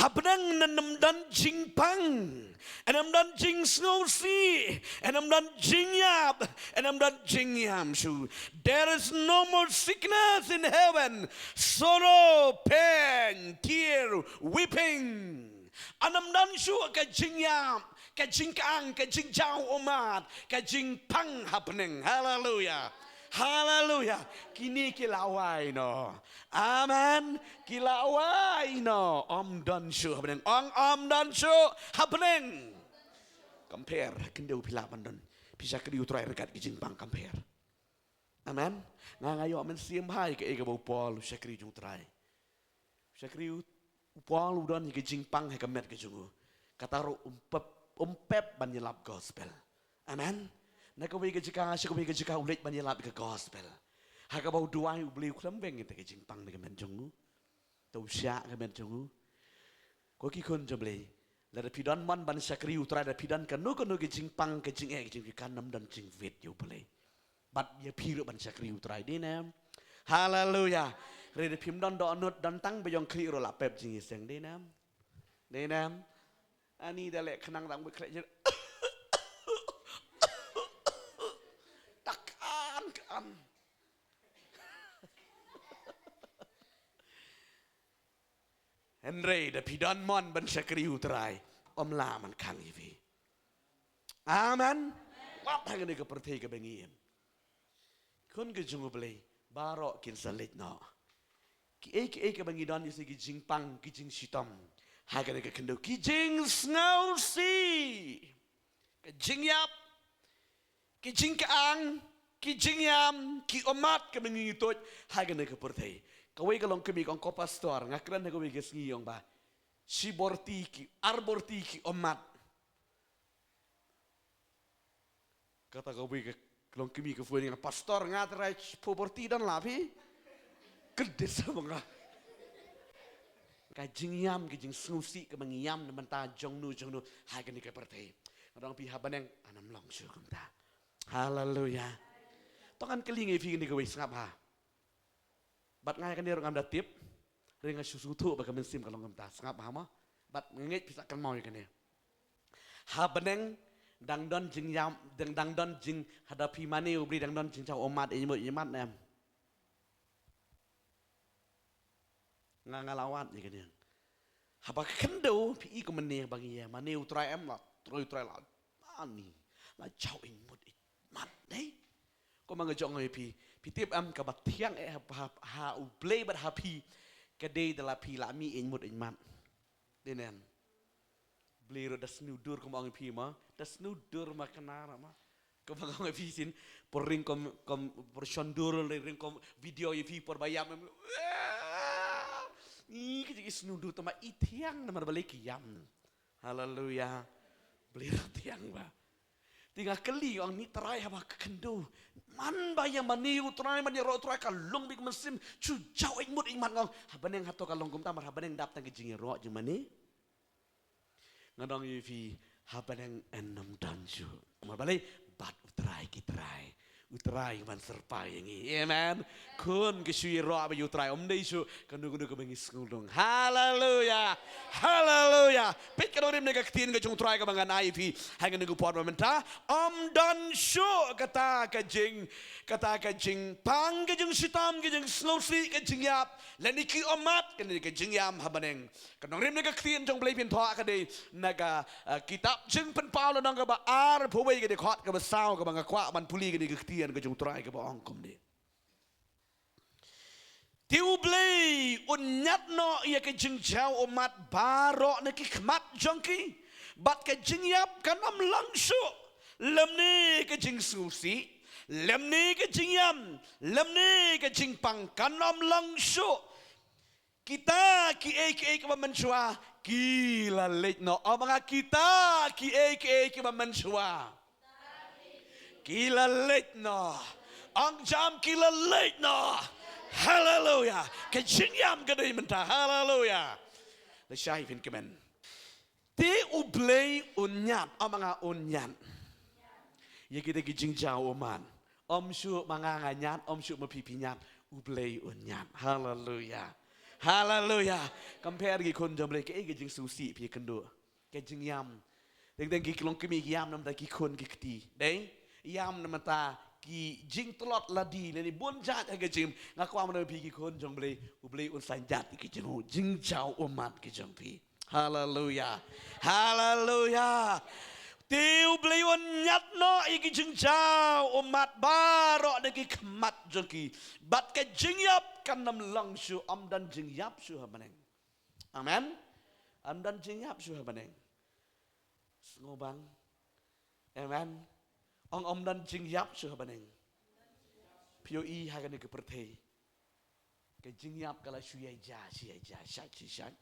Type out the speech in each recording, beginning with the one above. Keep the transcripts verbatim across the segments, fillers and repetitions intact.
Ha bneng yn ym don jingpang, yn ym don jingsngewsih, yn ym don jingïap, yn ym don jingïam shuh. There is no more sickness in heaven, sorrow, pain, tear, weeping. Yn ym don shuh ka jingïap, ka jingkang, ka jingjaw ummat, ka jingpang ha bneng. Haleluya. Haleluya. Kine ki la wai noh. Amen. Ki la wai noh. Ym don shuh ha bneng. Ong ym don shuh ha bneng. Compare. Khyndiat phi lah ban don. Phi shakri U Trai ryngkat ki jingpang compare. Amen. Nga nga ïoh mynsiem bha ïa kaei kaba u Paul u shakri jong U Trai. U shakri u, u Paul u don ïa ka jingpang ha ka met ka jong u. Kata ruh um pep, um pep ban ïalap gospel. Amen. Na kawei ka jaka sha kawei ka jaka u leit ban ïalap ïa ka gospel. Ha kaba u duwai U Blei u khlem weng ïa ka jingpang na ka met jong u. Te u shah ka met jong u. Ko ki khun jong U Blei. Lada phi don mon ban shakri U Trai, lada phi don kano kano ki jingpang, ki jingeh, ki jingkyrkhu, kan ym don jingwit ïa U Blei. Bad ïa phi ruh ban shakri U Trai, dei ne em? Haleluya. Hynrei lada phim don dohnud, don tang ba ïong khlieh ruh la pep jingïaseng, dei ne em? Dei ne em? Ani da leh khnang tang ba khleh jir. Ta kan kan. Hynrei da phi don mon ban shakri U Trai, ym lah ban khang ïa phi. Amen. Wat ha kane ka pyrthei kaba ngi im. Khun ka jong U Blei, baroh kin sa leit noh. Kiei kiei kaba ngi don, ïa ki jingpang, ki jingshitom. Ha kane ka khyndew, ki jingsngewsih. Ka jingïap, ki jingkang, ki jingïam, ki ummat kaba ngi tuid ha kane ka pyrthei. Kawei ka longkmie ka ong, ko pastor, nga kren ha kawei ka sngi, ong ba shi borti ki, ar borti ki ummat. Kata kawei ka longkmie ka phone, nga, pastor, nga trai phew borti, don la phi? Kdit sa ma nga. Ka jingïam, ka jingsngewsih kaba ngi ïam na bynta jongno jongno ha kane ka pyrthei. Nga ong phi, ha bneng yn ym long shuh kumta. Haleluya. To ngan kylli ïa phi kane kawei, sngap ha. Bad nga ïa kane ruh ngam da tip. Hynrei nga shu sngewthuh ba ka mynsiem ka long kumta, sngap ha mo. Bad nga ngeit phi sa kynmaw ïa kane. Ha bneng dang don jingïam, dang, dang don jing, haba phi mane U Blei, dang don jingjaw ummat, ïeit mut ïeit mat ne em? Nga nga la wad ïa kane. Haba ka khyndew phi i kumne ba ngi ïa mane U Trai, em, la troi U Trai, la mane, la jaw ïeit mut ïeit mat, dei? Kumba nga jong ïa phi, phi tip em, kaba thiang eh ha, ha, ha U Blei bad ha phi, ka dei da la phi la mih ïeit mut ïeit mat. Dei ne em? Blei ruh da sniew dur, kumba ong ïa phi ma, da sniew dur ma, kane ruh ma. Kumba ong ïa phi shisien, por ring kum, kum, por shon dur, ring kum video ïa phi por ba ïam em. Ih, ka jing i sniew dur, tang ba i thiang namar balei ki ïam. Haleluya. Blei ruh thiang ba. Te nga kylli, ong, ni Trai, haba ka khyndew, man ba ïa mane U Trai, man ïaroh U Trai, ka long beit ka mynsiem shu jaw ïeit mut ïeit mat, nga ong, ha bneng hato ka long kumta? Namar ha bneng dap tang ka jingïaroh jingmane. Nga ong ïa phi, ha bneng yn ym don shuh. Namar balei? Bad U Trai ki trai. U Trai uban syrpai ïa ngi. Amen. Khun, ka shu ïaroh bad ïa U Trai, ym dei shuh kano kano kaba ngi sngewlung. Haleluya. Haleluya. Peit ka nongrim na ka ktien ka jong U Trai kaba ngan ai ïa phi ha kane ka por ba mynta. Ym don shuh kata ka jing, kata ka jingpang, ka jingshitom, ka jingsngewsih, ka jingïap, lane ki ummat, kane ka jingïam ha bneng. Ka nongrim na ka ktien jong U Blei, phin thoh ka dei na ka, eh, kitab Jingpynpaw lynnong kaba arphew wei, ka dkhot kaba saw, kaba nga kwah ban pule, ka dei ka ktien ka jong U Trai kaba ong kumne. Te U Blei un ñiad noh ïa ka jingjaw ummat baroh na ki khmat jong ki, bad ka jingïap kan ym long shuh, lymne ka jingsngewsih, lymne ka jingïam, lymne ka jingpang kan ym long shuh. Kita kiei kiei kiba mynshuwa ki la leit noh. Ong ma nga, kita kiei kiei kiba mynshuwa ki la leit noh. Ong jam, ki la leit noh. Haleluya. Ka jingïam ka dei mynta. Haleluya. Lashai, phin kmen. Te U Blei un ñiad, ong ma nga, un ñiad ïa kita ki jingjaw ummat. Ym shuh ma nga nga ñiad, ym shuh ma phi phi ñiad. U Blei un ñiad. Haleluya. Haleluya. Compare ki khun jong U Blei, kaei ka jingsngewsih phi kynduh? Ka jingïam. Teng teng ki long kmie ki ïam namar ki khun ki kti. Dei, ïam namar ki jingtlot lade lane bun jait ha ka jingim. Nga kwah ban ong ïa phi ki khun jong U Blei, U Blei un sa ñiad ïa ki jingjaw ummat ki jong phi. Haleluya. Haleluya. Te U Blei un ñiad noh ïa ki jingjaw ummat baroh na ki khmat jong ki. Bad ka jingïap kan ym long shuh, ym don jingïap shuh ha bneng. Amen. Ym don jingïap shuh ha bneng. Sngewbang. Amen. Ong ym don jingïap shuh ha bneng. Phi ïohi ha kane ka pyrthei, ka jingïap ka la shu ïaid ja, shu ïaid ja, shait, shait, shait.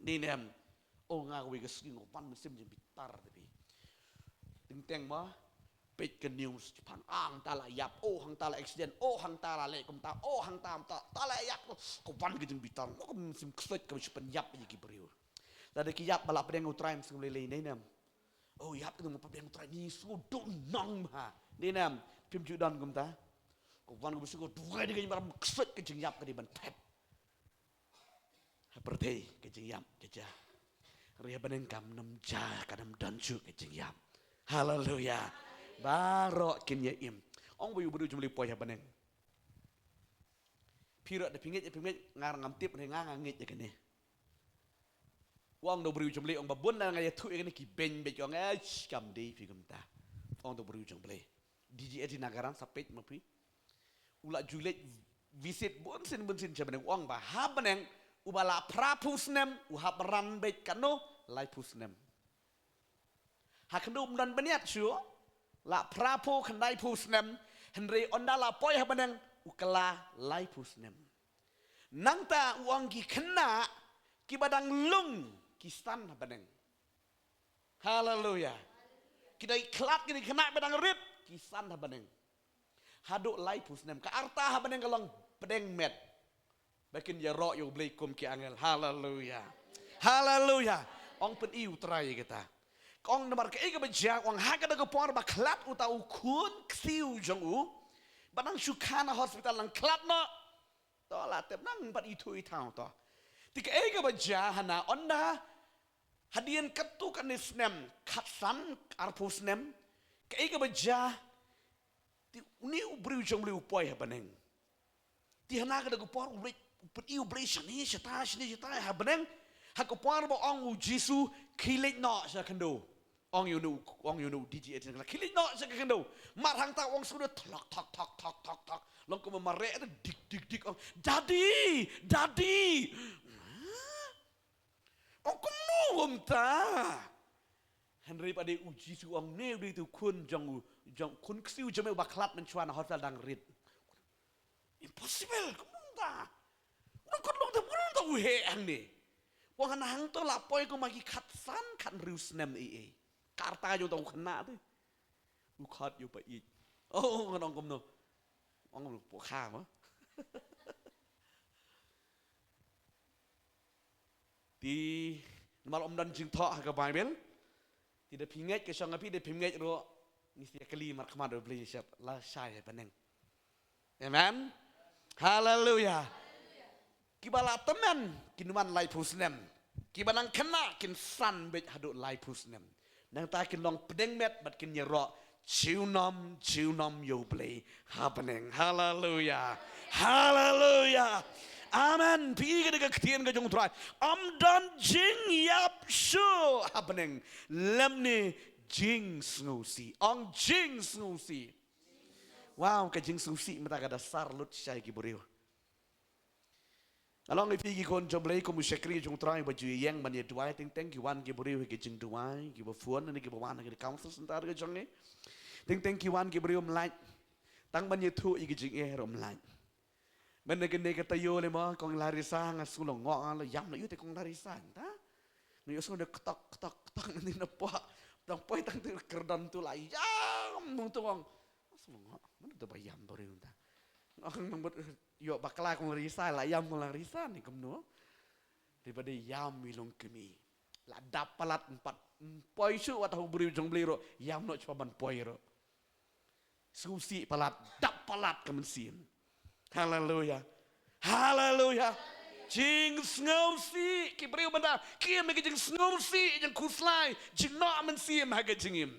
Ni nem. O nga kawei ka sngi nga wan mynsiem jingbitar te phi. Teng teng ma peit ka news, hangta la ïap, o hangta la accident, o hangta la leh kumta, o hangta kumta, ta la ïap, ka wan ka jingbitar, nga ka mynsiem ksuid kaba shu pynïap ïa ki briew. Lada ki ïap ba la pdiang U Trai, ym sngew lei lei, ne nem. O ïap, ki dang pdiang U Trai, ngi sngewdon nang bha, ne nem. Phim ju don kumta. Ka wan kaba shu ka duwai da ka jingbitar, ksuid ka jingïap ka dei ban thep. Ha pyrthei ka jingïap ka jia. Hynrei ha bneng kam nym jia, kam nym don shuh ka jingïap. Haleluya. Baroh kin ïa im. Ong ba u briew jong U Blei u poi ha bneng. Phi ruh da phi ngeit, phi ngeit, nga ruh ngam tip, hynrei nga nga ngeit ïa kane. Ong da u briew jong U Blei, ong ba bun na nga ïathuh ïa kane ki beiñ beit, ong eh kam dei phi kumta. Ong da u briew jong U Blei. D G A T Nagaland sa peit ma phi. U la ju leit visit bunsien bunsien sha bneng, u ong ba ha bneng uba la phra phew snem u hap ran beit katno, laiphew snem. Ha khyndew um don bniat shuh, la phra phew khyndai phew snem, hynrei ynda la poi ha bneng u kylla laiphew snem. Nangta u ong ki khynnah kiba dang lung ki san ha bneng. Haleluya. Ki dei khlad, ki dei khynnah ba dang rit, ki san ha bneng. Haduh laiphew snem. Ka rta ha bneng ka long pdeng met. Ba kin ïaroh ïa U Blei kum ki angel. Haleluya. Haleluya. Ong pyni U Trai ïa kata. Ka ong namar kaei kaba jia, ong ha kata ka por ba khlad uta u khun ksiew jong u. Ba nang shu kha na hospital nang khlad noh. To la tep nang pat ithuh ithaw to. Te kaei kaba jia hana ynda hadien katto katne snem, khatsan, arphew snem. Kaei kaba jia, te une u briew jong U Blei u poi ha bneng. Te hana kata ka por U Blei, u pyni U Blei shane shatai, shane shatai ha bneng. Ha ka por ba ong U Jisu khie leit noh sha khyndew. Ong ïa une u, ong ïa une u D G A T Nagaland, khie leit noh sha ka khyndew. Mar hangta u ong shuh da thlok thok thok thok thok thok. Long kumba mareh da dik dik dik, ong, "Daddy, Daddy." Ong kumno kumta. Hynrei pat dei U Jisu ong, ne u dei utu u khun jong u, jong khun ksiew jong me uba khlad mynshuwa na hospital dang rit. Impossible, kumno kumta. Nang kot long te kumno kumta u heh hangne. Ong hana hangto la poi kumba ki khatsan khathynriew snem ei ei. Ka rta jong uta u khynnah te. U khot ïa u paieit. Oh, ngan ong kumno. Ong kumno, pok kha ma. Te namar ym don jingthoh ha ka Baibl. Te da phi ngeit ka shong ha phi, da phim ngeit ruh, ngi sa ïa kylli markhmat U Blei sha, lashai ha bneng. Amen. Haleluya. Kiba la tymmen kin wan laiphew snem. Kiba nang khynnah kin san beit haduh laiphew snem. Nangta kin long pdeng met bad kin ïaroh junom junom ïa U Blei ha bneng. Haleluya. Haleluya. Amen. Phi i kane ka ktien ka jong U Trai. Ym don jingïap shuh ha bneng lymne jingsngewsih. Ong jingsngewsih. Wow, ka jingsngewsih mynta ka da sar lut shai ki briew. Nga ong ïa phi ki khun jong U Blei, kum u shakri jong U Trai ba ju ïeng ban ïa duwai, teng teng ki wan ki briew ha ki jingduwai, kiba phone ne kiba wan ha ki council center ka jong ngi. Teng teng ki wan ki briew ym lait. Tang ban ïathuh ïa ki jingeh ruh ym lait. Mynne kane ka taïew lei mo, kong Larissa, nga sngew la ngoh, nga la ïam la ïoh te kong Larissa, ta? Nga ïoh sngew da ktok ktok ktok mynne na poh. Tang poi tang tu kyrdon tu la ïam nong tu ong. Nga sngew la ngoh, mano tu ba ïam briew ta. Nga ong nang bad ïoh bakla kong Larissa, la ïam kong Larissa ne kumno. Te ba dei ïam i long kmie. La dap palat ym pat, ym poi shuh wat ha u briew jong U Blei ruh, ïam noh shuwa ban poi ruh. Sngewsih palat, dap palat ka mynsiem. Haleluya. Haleluya. Jingsngewsih, ki briew mynta ki im ha ka jingsngewsih, jingkhuslai, jingnoh mynsiem ha ka jingim.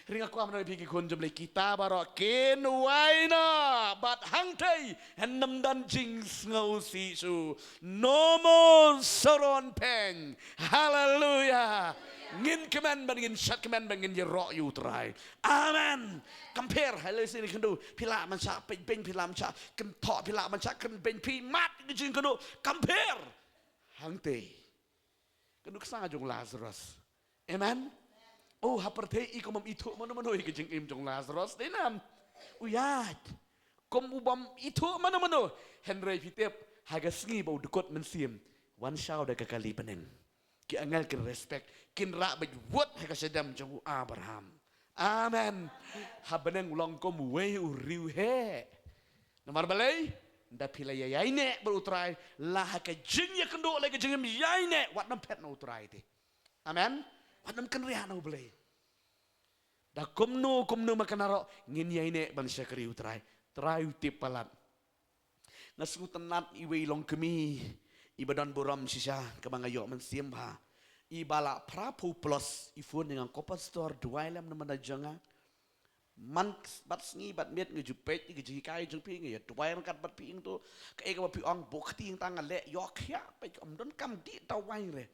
Hynrei nga kwah ban ong ïa phi ki khun jong U Blei, kita baroh kin wai noh bad hangtei, ym don jingsngewsih shuh. No more Saron Peng. Haleluya. Ngin kmen bad ngin shad kmen bad ngin ïaroh ïa U Trai. Amen. Compare, haleluya, ïa kane ka khyndew. Phi lah ban shah peit beiñ, phi lah ban shah kynthoh, phi lah ban shah kren beiñ, phi mad ïa ka jingkynduh. Compare. Hangtei, ka khyndew ksa jong u Lazarus. Amen. Oh, ha pyrthei i kum bym ithuh mano mano ïa ka jingim jong u Lazarus, dei nam? U ïaid. Kum u bym ithuh mano mano. Hynrei phi tip, ha ka sngi ba u dkut mynsiem, wan shaw da ka kali bneng. Ki angel kin respect, kin rah beit wut ha ka shadem jong u Abraham. Amen. Ha bneng u long kum uwei u riewheh. Namar balei? Ynda phi la ïaineh bad U Trai, la ha ka jingïakynduh, la ka jingim ïaineh, wat nym phet na U Trai te. Amen. Wat nym kynriah na U Blei. Da kumno kumno ma kane ruh ngin ïaineh ban shakri U Trai. Trai u tip palat. Nga sngewtynnat iwei i longkmie iba don burom shisha, kaba nga ïoh mynsiem bha. Iba la phraphew plus, i phone ïa nga, ko pastor, duwai lem namar na jong nga. Man bad sngi bad miet nga ju peit ïa ka jinghikai jong phi, nga ïa duwai ryngkat bad phi, ïa to kaei kaba phi ong, buh kti tang nga leh, ïoh khia, peit ka ym don kam dih tawai re.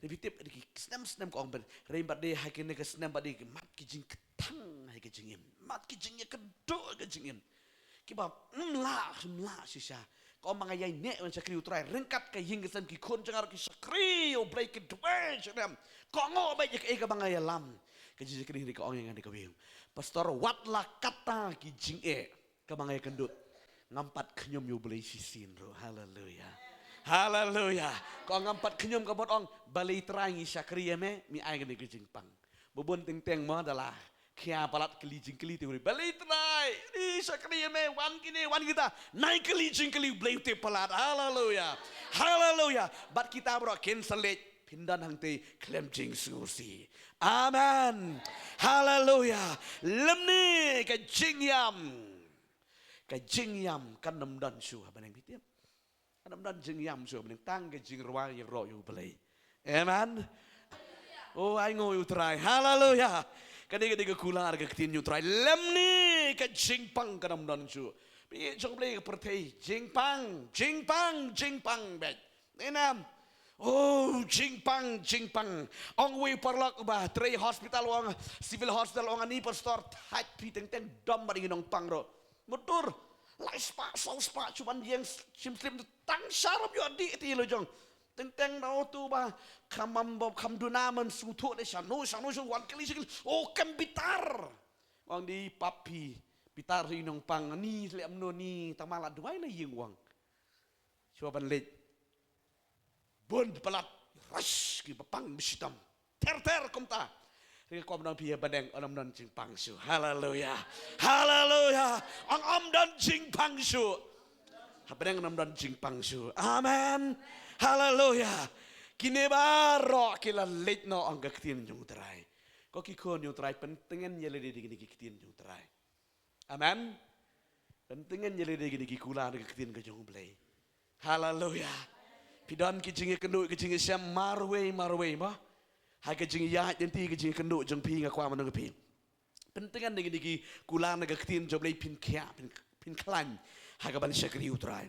Re phi tip, re ki snem snem ka ong bad re bad de ha kine ka snem bad de ki mat ki jingkthang ha ka jingim, mat ki jingïakynduh ha ka jingim. Kiba mla mla shisha. Ka ong ma nga ïaineh ban shakri U Trai, ryngkat ka ïing ka sem, ki khun jong nga ruh ki shakri U Blei, ki duwai sha dem. Ka ong bad ïa kaei kaba nga ïalam. Ka jingshakri, hynrei ka ong ïa nga ne ka wei, pastor, wat la katta ki jingeh kaba nga ïakynduh, ngam pat khñium ïa U Blei shisien ruh. Haleluya. Haleluya. Ka ong ngam pat khñium, ka mut ong, balei Trai ngi shakri ïa me, me ai kane ka jingpang. Ba bun teng teng mo da la khia palat kylli jingkylli te u ri, balei Trai ngi shakri ïa me, wan kine wan kita, nai kylli jingkylli, U Blei u tip palat. Haleluya. Haleluya. Bad kita baroh kin sa leit, phin don hangtei khlem jingsngewsih. Amen. Haleluya. Lymne ka jingïam, ka jingïam kan ym don shuh ha bneng, phi tip. Kan ym don jingïam shuh ha bneng, tang ka jingrwai ïaroh ïa U Blei. Amen. Oh, ai nguh ïa U Trai. Haleluya. Kane ka dei ka kular ka ktien jong U Trai. Lymne ka jingpang kan ym don shuh. Phi ïohi jong U Blei ka pyrthei, jingpang, jingpang, jingpang beit. Dei nam? Oh, jingpang, jingpang. Ong uwei u paralok uba trei hospital, ong, civil hospital, ong, ani pastor, thait phi, teng teng dom bad ngi nongpang ruh. Mutur lai spah saw spah, shu wan ïeng shim slip, tang sharum ïoh dih te la jong. Teng teng da uto uba kham, ba kham duna, man sngewthuh de shano shano, shu wan kylli, shu kylli. Oh, kem bitar. Ong, dei pap phi, bitar hi nongpang, ni leh mano ni, tang ma la duwai la ïing, ong. Shuwa ban leit, bun palat, rush, kiba pang ba shitom. Ter ter kumta. Ri kum nang phi ha bneng, ym don jingpang shuh. Haleluya. Haleluya. Ong ym don jingpang shuh. Ha bneng ym don jingpang shuh. Amen. Haleluya. Kine baroh ki la leit noh, ong ka ktien jong U Trai. Ko ki khun jong U Trai, pyntngen ïa lade da kine ki ktien jong U Trai. Amen. Pyntngen ïa lade da kine ki kular ka ktien ka jong U Blei. Haleluya. Phi don ki jingïakynduh, ki jingïashem marwei marwei mo. Ha ka jingïaid lynti, ki jingïakynduh jong phi, nga kwah ban ong ïa phi, pyntngen ïa kine ki kular ka ktien jong U Blei, phin khiah, phin, phin khlaiñ ha kaban shakri U Trai.